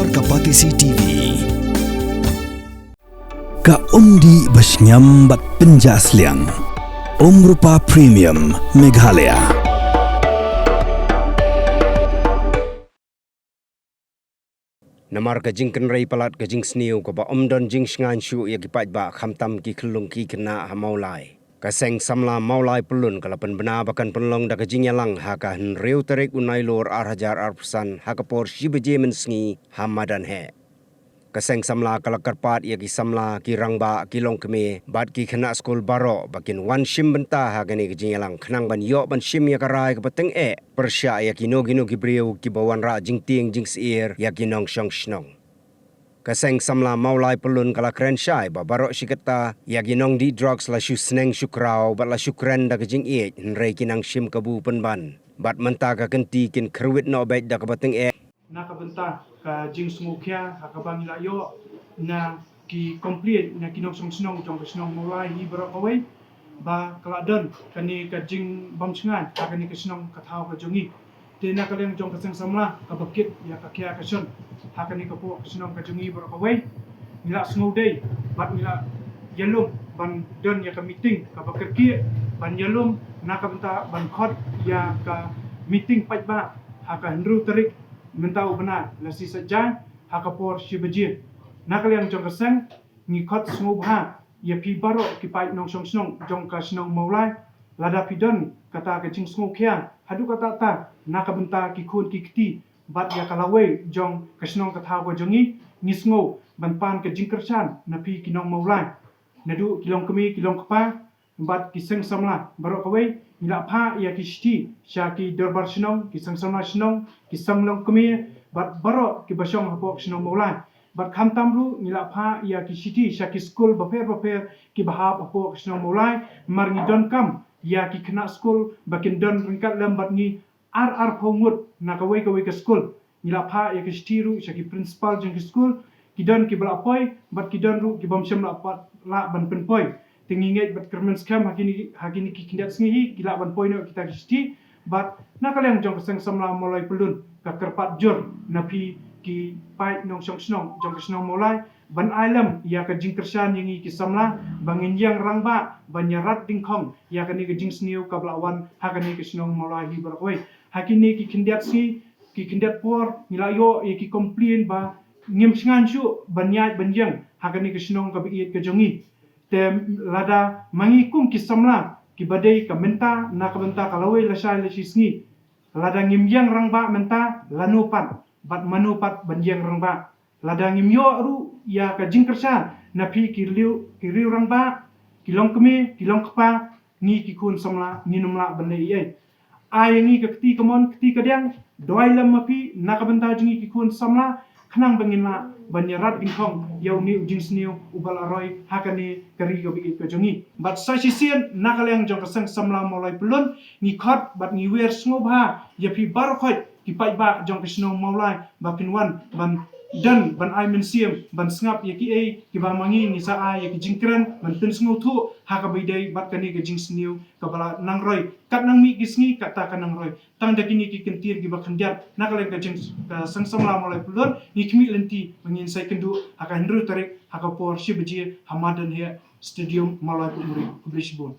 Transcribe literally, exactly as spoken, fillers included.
Ka Batesi T V. Ka umdih ba shngiam bad pynjah sliang. Umrupa Premium Meghalaya. Namar ka jingkynrei palat ka jingsniew kaba ym don jingshngaiñ shuh ïa ki paidbah khamtam ki khyllung ki khynnah ha Mawlai. Ka Seng Samla Mawlai Pyllun ka la pynbna ba kan pynlong da ka jingïalang ha ka hynriew tarik u Nailur ar hajar arphew san ha ka por shi baje mynsngi ha madan heh. Ka Seng Samla ka la kyrpad ïa ki samla, ki rangbah, ki longkmie bad ki khynnah skul baroh ba kin wan shim bynta ha kane ka jingïalang khnang ban ïoh ban shim ïa ka rai kaba tyngeh pyrshah ïa kino kino ki briew kiba wanrah jingtieng jingsyier ïa ki nongshong shnong. Ka Seng Samla Mawlai Pyllun ka la kren shai ba baroh shi katta ïa ki nongdih drugs la shu sneng shu kraw bad la shu kren da ka jingïeit, hynrei ki nang shim kabu pynban. Bad mynta ka kynti kin kyrwit noh beit da kaba tyngeh. Na ka bynta ka jingsngewkhia ha kaba ngi la ïoh na ki complain na ki nongshong shnong jong ka shnong Mawlai hi baroh kawei, ba ka la don kane ka jingbymshngaiñ ha kane ka shnong ka thaw ka jong ngi. Te na ka liang jong ka Seng Samla kaba kit ïa ka khia ka shon ha kane ka pdeng ka shnong ka jong ngi baroh kawei, ngi la sngewdei bad ngi la ïalum ban don ïa ka meeting kaba kyrkieh ban ïalum na ka bynta ban khot ïa ka meeting paidbah ha ka hynriew tarik mynta u bnai, la shi saitjaiñ ha ka por shi baje. Na ka liang jong ka seng ngi khot sngewbha ïa phi baroh ki paid nongshong shnong jong ka shnong Mawlai, lada phi don kata ka jingsngewkhia haduh katta katta na ka bynta ki khun ki kti bad ïa ka lawei jong ka shnong ka thaw ka jong ngi, ngi sngew ban pan ka jingkyrshan na phi ki nong Mawlai. Naduh ki longkmie, ki longkpa bad ki seng samla baroh kawei, ngi la phah ïa ki shithi sha ki dorbar shnong, ki seng samla shnong, ki seng longkmie bad baroh kiba shong hapoh ka shnong Mawlai. Bad khamtam ruh ngi la phah ïa ki shithi sha ki skul bapher bapher kiba hap hapoh ka shnong Mawlai, namar ngi donkam ïa ki khynnah skul ba kin don ryngkat lem bad ngi ar arphew ngut na kawei kawei ka skul. Ngi la phah ïa ki shithi ruh sha ki principal jong ki skul, ki don kiba la poi bad ki don ruh kibym shym la pat lah ban pynpoi. Te ngi ngeit bad kyrmen skhem ha kine, ha kine ki khyndiat sngi hi ki lah ban poi noh kita ki shithi. Bad na ka liang jong ka seng samla Mawlai Pyllun ka kyrpad jur na phi ki paid nongshong shnong jong ka shnong Mawlai ban ai lem ïa ka jingkyrshan ïa ngi ki samla ba ngin ïeng rangbah ban ïarat dyngkhong ïa kane ka jingsniew kaba la wan ha kane ka shnong Mawlai hi baroh kawei. Ha kine ki khyndiat sngi, ki khyndiat por ngi la ïoh ïa ki complain ba ngim shngaiñ shuh ban ïaid ban ïeng ha kane ka shnong kaba ïeit ka jong ngi. Te lada ma ngi kum ki samla kiba dei ka mynta na ka bynta ka lawei lashai lashi sngi, lada ngim ïeng rangbah mynta, lano pat bad mano pat ban ïeng rangbah? Lada ngim ïoh ruh ïa ka jingkyrshan na phi ki riew, ki riew rangbah, ki longkmie, ki longkpa, ngi ki khun samla ngin ym lah ban leh ei ei. Ai ïa ngi ka kti kamon kti kadiang, duwai lem ma phi na ka bynta jong ngi ki khun samla khnang ba ngin lah ban ïarat dyngkhong ïa une u jingsniew uba la roi ha kane ka ri kaba ïeit ka jong ngi. Bad sa shisien na ka liang jong ka seng samla Mawlai Pyllun ngi khot bad ngi wer sngewbha ïa phi baroh khoit ki paidbah jong ka shnong Mawlai ba phin wan ban don ban ai mynsiem ban sngap ïa kiei kiba ma ngi ngi sa ai ïa ki jingkren ban pynsngewthuh ha kaba ïadei bad kane ka jingsniew kaba la nang roi. Kat nang mih ki sngi katta ka nang roi. Tang da kine ki kyntien kiba khyndiat na ka liang ka jing, ka seng samla Mawlai Pyllun ngi khmih lynti ba ngin sa ïakynduh ha ka hynriew tarik ha ka por shi baje ha madan heh Stadium Mawlai Pukmuri. Khublei shibun.